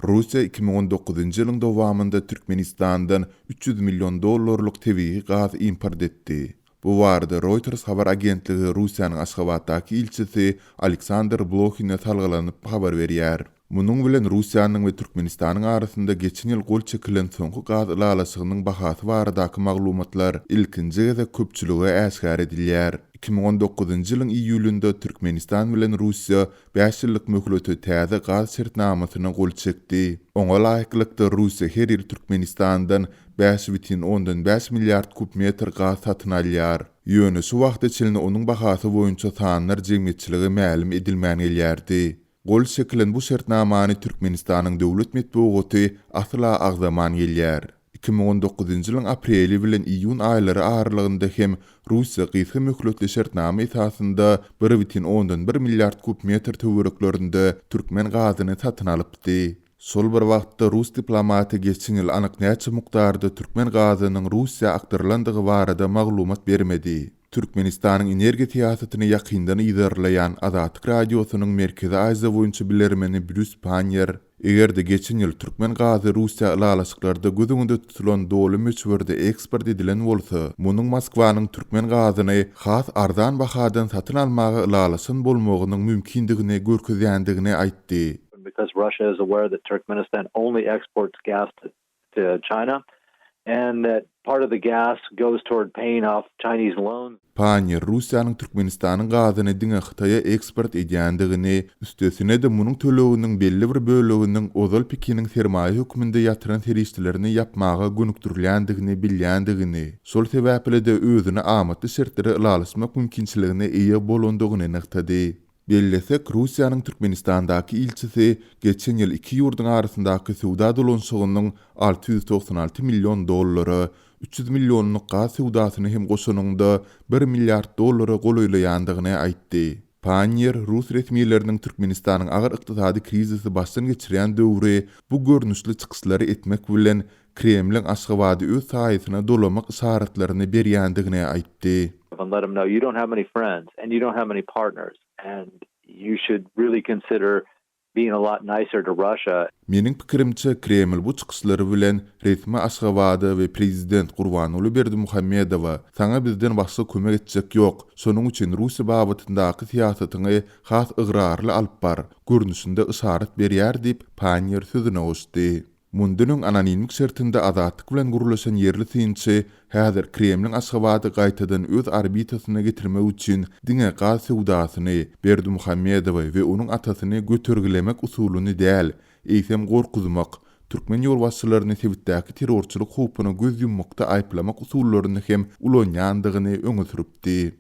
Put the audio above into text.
Russiýa 2019-njy ýylyň dowamynda Türkmenistandan 300 million dollarlyk tebigy gaz import etdi. Bu barada Reuters habar agentligi Russiýanyň Aşgabatdaky ilçisi Aleksandr Blohine salgylanyp habar berýär. Munuň bilen Russiýanyň we Türkmenistanyň arasynda geçen ýyl gol çekilen soňky gaz ylalaşygynyň bahasy baradaky maglumatlar ilkinji gezek köpçülige äşgär edilýär. 2019-njy ýylyň iýulynda Türkmenistan bilen Russiýa bäş ýyllyk möhlete täze gaz şertnamasyna gol çekdi. Oňa laýyklykda, Russiýa her ýyl Türkmenistandan 5,5 milliard kub metr gaz satyn alýar. Ýöne şu wagta çenli onuň bahasy boýunça sanlar jemgyýetçilige mälim edilmän gelýärdi. Gol çekilen bu şertnamany Türkmenistanyň döwlet metbugaty asla agzaman gelýär. 2019-njy ýylyň apreli bilen iýun aýlary aralygynda hem Russiýa gysga möhletli şertnama esasynda 1,1 milliard kub metr töwereklerinde türkmen gazyny satyn alypdy. Şol bir wagtda, rus diplomaty geçen ýyl anyk näçe mukdarda türkmen gazynyň Russiýa akdyrylandygy barada maglumat bermedi. Türkmenistanyň energiýa syýasatyny ýakyndan yzarlaýan Azatlyk Radiosynyň Merkezi Aziýa boýunça bilermeni Brýus Panniýer, eger-de geçen ýyl türkmen gazy Russiýa ylalaşyklarda göz öňünde tutulan doly möçberde eksport edilen bolsa, munuň Moskwanyň türkmen gazyny has arzan bahadan satyn almaga ylalaşan bolmagynyň mümkindigini görkezýändigini aýtdy. Because Russia is aware that Turkmenistan only exports gas to to China and that part of the gas goes toward paying off Chinese loans. Panniýer Russiýanyň Türkmenistanyň gazyny diňe Hytaýa eksport edýändigini, üstesine-de munuň töleginiň belli bir böleginiň ozal Pekiniň sermaýa hökmünde ýatyran serişdelerini ýapmaga gönükdirilýändigini bilýändigini, şol sebäpli-de özüne amatly şertlere ylalaşmak mümkinçiligine eýe bolandygyny nygtady. Bellesek, Russiýanyň Türkmenistandaky ilçisi geçen ýyl iki ýurduň arasyndaky söwda dolanyşygynyň 696 million dollara, 300 millionlyk gaz söwdasyny hem goşanyňda, bir milliard dollara golaýlaýandygyny aýtdy. Panniýer rus resmileriniň Türkmenistanyň agyr ykdysady krizisi başdan geçirýän döwri bu görnüşli çykyşlary etmek bilen, Kremliň Aşgabady öz saýasyna dolamak yşaratlaryny berýändigini aýtdy. And let them know you don't have many friends and you don't have many partners and you should really consider being a lot nicer to Russia. Meniň pikirimçe, Kreml bu çykyşlary bilen resmi Aşgabada we prezident Gurbanguly Berdimuhamedowa, Saňa bizden başga kömek etjek ýok, şonuň üçin Russiýa babatyndaky syýasatyňy has ygrarly alyp bar görnüşinde yşarat berýär diýip, Panniýer sözüne goşdy. Mundan öň anonimlik şertinde Azatlyk bilen gürleşen ýerli synçy häzir Kremliň Aşgabady gaýtadan öz orbitasyna getirmek üçin diňe gaz söwdasyny, Berdimuhamedowy we onuň atasyny götergilemek usulyny däl, eýsem gorkuzmak, türkmen ýolbaşçylaryny sebitdäki terrorçylyk howpuna göz ýummakda aýyplamak usullaryny hem ulanýandygyny öňe sürüpdi.